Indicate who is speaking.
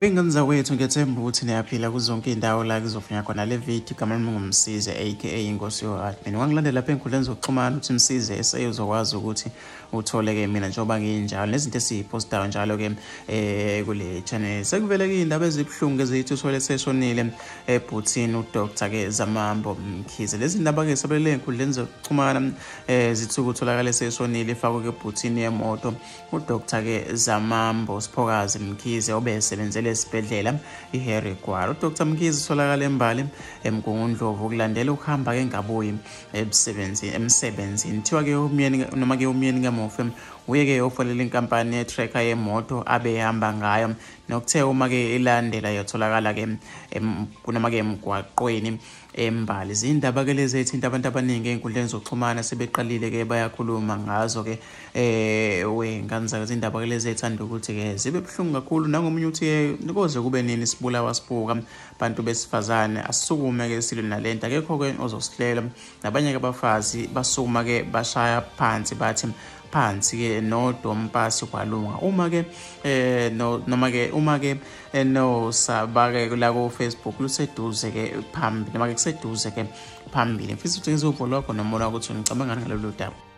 Speaker 1: Ingane zakwethu, ngiyethemba ukuthi niyaphila kuzonke iy'ndawo la kuzofunya khona le video. Igama lami nguMsize aka Inkosi yo-Admin. Wangilandela lapha ey'nkundleni zokuxhumana uthi Msize SA, uzokwazi ukuthi uthole-ke mina njengoba nginjalo nezinto esiy'postayo njalo-ke kule channel. Sekuvele-ke iy'ndaba ezibuhlungu ezithi uthole seshonile ebhuthini uDr-ke Zamambo Mkhize. Lezi ndaba-ke sabelele ey'nkundleni zokuxhumana zithi ukutholakala seshonile ifakwe-ke ebhuthini yemoto uDr-ke Zamambo Siphokazi Mkhize obesebenzele esibhedlela iHarry Gwala. UDr Mkhize utholakala eMbali eMgungundlovu kulandela ukuhamba ke ngabuyi emsebenzini. Kuthiwa ke umyeni noma ke umyeni kamufi uye ke yofolela inkampani ye-tracker yemoto abehamba ngayo, nokuthe uma ke ilandela yotholakala ke noma ke emgwaqweni eMbali. Izindaba ke lezi ethinta abantu abaningi ey'nkundleni zokuxhumana, sebeqalile ke bayakhuluma ngazo ke wey'ngane zakwethu. Izindaba ke lezi ethanda ukuthi ke zibe buhlungu kakhulu, nangomunye uthi koze kube nini sibulawa sibuka bantu besifazane, asisukume ke silwe nalento, akekho ke ozosihlela. Nabanye ke abafazi basukuma ke bashaya phansi bathi phansi ke nodompasi kwalunga. Uma ke no noma ke uma ke no sabake la ku Facebook luseduze ke phambili noma ke kuseduze ke phambili. Ngifisa ukuthi ngizwe uvo lwakho noma ukuthi unicabangani ngalolu daba.